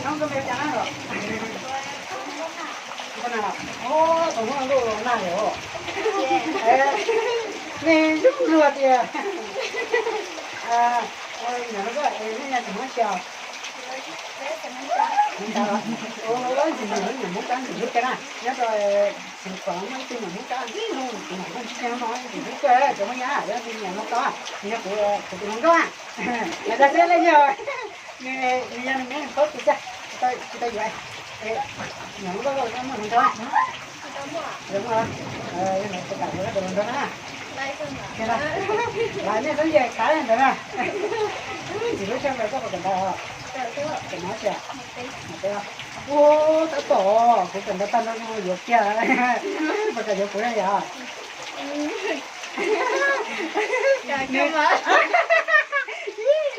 Nov koj me cas na los? Tus Hmoob Lauj los nag yom. Nej zoo luag tias. Nyuam no koj nej nyob tsis Hmoob Tshia? Ntawd los, ntxim ntxim hlub nyuam Hmoob Tshia ntxim hlub tiag na, nyob rau Xeev Khuam muaj ib tug nyuam Hmoob Tshia ntxim hlub, tus nyuam Hmoob Tshia no ntxim hlub kawg, cov Hmoob Nyab yog tus nyuam no tau, nws yog kuv, kuv tus hluas nkauj na. Nws yog nws me nus paub tus xwb, tsis tau yuav. Nyuam Hmoob Tshia muaj hluas nraug na? Muaj, yog no tus kam yuav tus hluas nraug na. Los nej txhob nce khav ntawd na. Ntxim hlub tshaj plaws koj puas kawm ntawv os? Kawm no tsis? Ua tab tom kuv kawm ntawv tag nrho yuav kiag, puas kam yuav kuv na yom?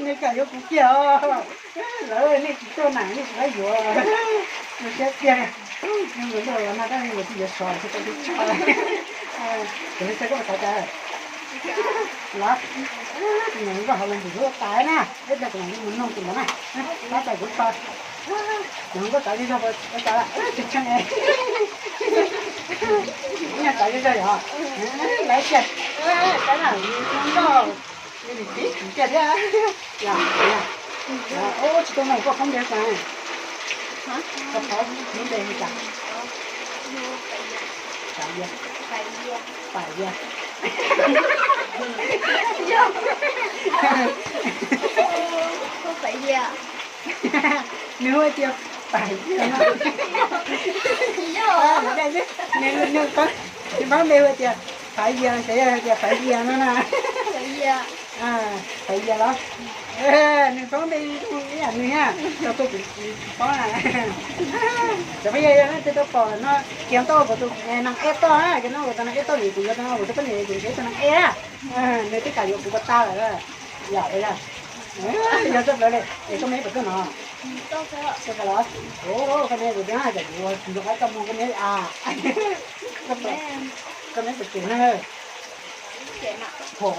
Nws kam yuav kuv kiag os. Lawv nej tsis tuaj na nej tsis pab yuav. Zoo siab tiag. Mus nrog los nag tab sis yuav sov tsis tau tsis tso. Kuv li xav koj xav cas los? Tus nyuam nkauj hauv los ntxim hlub tas na, ib pliag kuv mam li mus nug tus ntawd na. Tab tais kuv tso. Nyuam nkauj txav zog zog, tsis tsheej. Ib nyuag txav zog zog yom. Lawv tiag. Tab na, nkauj li tib kiag thiab. Yog, yog. Ub, tsis tau mus koj phoob npe cas? Koj phoob npe li cas? Pais Yia. Pais Yia. Nws hu tias Pais Yia no. Nws, nws phoob npe hu tias Pais Yia, xyov yog tias Pais Yia no na. Pais Yia los? Nws phoob npe zoo ib yam nws na, tau tuaj kuv tsis paub na. Cov phooj ywg, yog leej twg tau pom no, kiag tau kuv tus nees eb toj na, kiag no kuv tus nees eb toj, kuv yuav tau kuv tus poj niam, kuv nrhiav tus nees eb na. Nws twb kam yuav kuv puas tag lawm. Yog, yog txawj plaws li, es koj me puas tuaj no? Koj me puas tuaj, koj me, kuv yuav qab koj mus koj me a. Koj me puas cem na? Txoj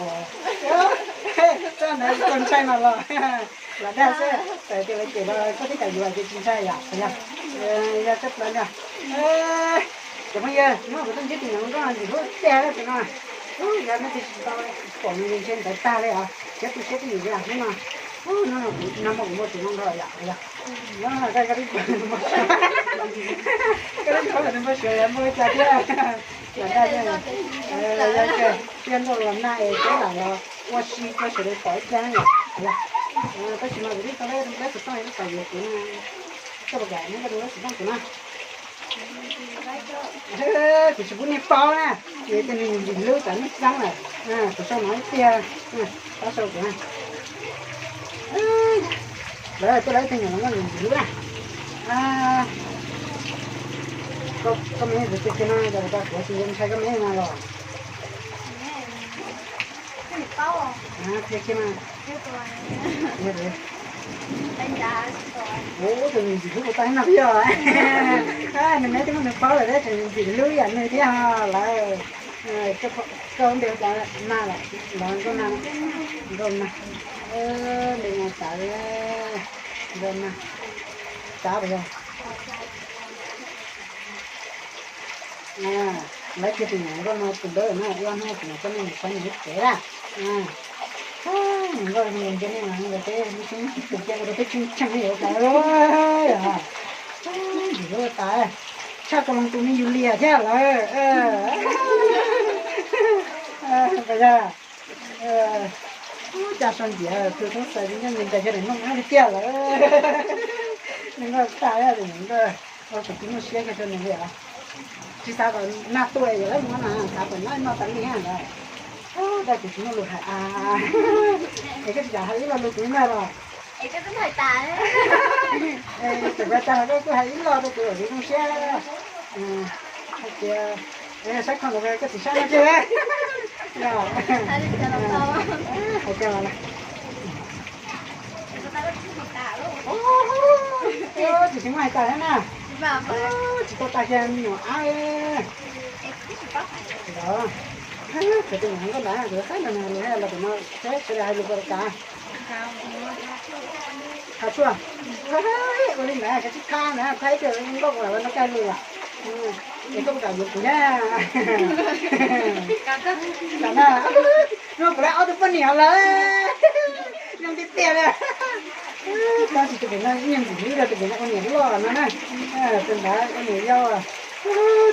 ntawd koj ntshai mas los, los dag xwb, txawm tias lawv cem los koj twb kam yuav ces tsis ntshai yom. Yog txawj plaws na. Cov phooj ywg, hnub no kuv tuaj ntsib tus nyuam nkauj ntxim hlub tiag tus no. Yog nej tsis tau pom nws ntshe ntawd tag li os, thiab tu siab twj ywm li hnub no. Hnub no kuv nag hmo kuv npau suav no nrho yom, yog. Koj lub ntshav npau suav yog npau li cas thiab? Lam dag, yog tias ntuj los nag es peb lam los ua si rau sawv daws pom ib pliag na yom. Tab sis mas kuv twb tau lab xov tooj lub pas yuav kuv na. Koj puas kam muab koj lub xov tooj kuv na? Kuv tsis pub nej paub na, ces tias nws ntxim hlub tas nej xeeb lawm. Kuv sau no ib pliag, pab sau kuv na. Lawv tuaj lawv ib tug nyuam hluas nkauj ntxim hlub na. Koj me, kuv tus kiag no yog kuv tsis ntshai koj me no los? Qhia kiag mas. Ub, tus nws ntxim hlub kuv tag no yog. Nws me twb muab nws paub lawm thiab, tus nws ntxim hlub yam nws thiab lawm. Koj npe cas na? Los nkauj na, nkauj na. Npe no xav, nkauj na. Xav puas yog? Lawv tias tus nyuam nkauj no tus npawb no ua no tus no koj nej mus saib nws lub tsev na. Nyuam nkauj no nce nej mas peb lub xeeb tus kiag ua rau peb tshee tshee li ua cas yog. Ntxim hlub tas, tshaj Kaus Loos tus me yus liam thiab lawm. Pas yog, ub, cas sau nciav tus thoob xaws li nyob nce ncas yog daim nplooj nab li tiag lawm. Nws nkauj tas tus nyuam nkauj, ua kuv tsis muaj siab kiag rau nws li os. Tsis xav kom nag tuaj yuav lawv mus na, xav kom nyob no tas li ntawd. Ub, dab tsis muaj lus hais a. Es koj tsis kam hais ib lo lus kuv ntag los? Txawm pas tas los koj kuj hais ib lo rau kuv kom kuv zoo siab. Hais tias, saib kho ntawd koj tsis saib no tiag. Hais tias, tsis tsis muaj hais tas thiab na. Tsis tau tas kiag me nyuam ab. Los, kuv tus nyuam nkauj ntawd kuv saib nrog nws hais lus los tus no seb sawv daws hais lus puas tau tas. Tshuaj, ua li ntawd kav tsij thab na, thab ib pliag nkauj los no kawg li. Es koj puas kam yuav kuv na? Kam na. Hnub no kuv lawv ob tug poj niam lawm, zoo tiag tiag li. Tab sis tus pem no ib nyuag ntxim hlub rau tus pem no ua niam loj no na. Tus ntawd ua niam yau,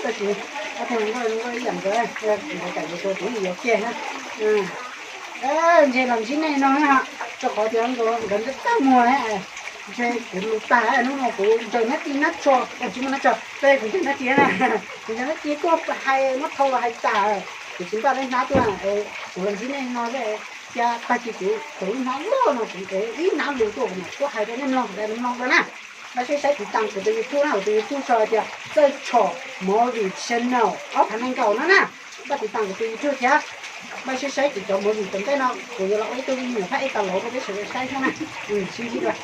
tab sis ob tug nkauj zoo nkauj ib yam ntawd, nkawd kam yuav kuv kuv yeej yuav kiag na. Ntshe los ntsib nej no na, rau qhov tias nkawd ntsaj tag muag, ntshe kuv lus tag, hnub no kuv ntsaws nab ci nab tso, tsis muaj nab tso, kuv ntsaws nab ci na, kuv ntsaws nab ci tuaj hais muab thau los hais tas, kuv tsis npaj dej hnab tuaj, kuv los ntsib nej no, cia tag kis kuv thaum ib hnab loj no kuv ev ib hnab lus tuaj, kuv mam tuaj hais rau nej mloog, nej mloog rau na. Npaj siab saib tiv tas kuv tus YouTube na, kuv tus YouTube sau tias Txawj Tshom Movie Channel ob phav nees nkaum no na. Npaj tiv tas kuv tus YouTube thiab. Npaj siab saib kuv cov movie tom ntej no, kuv yuav los ua ib tug me nyuam phab ej tas los rau peb sawv daws saib thiab na. Sib ntsib dua.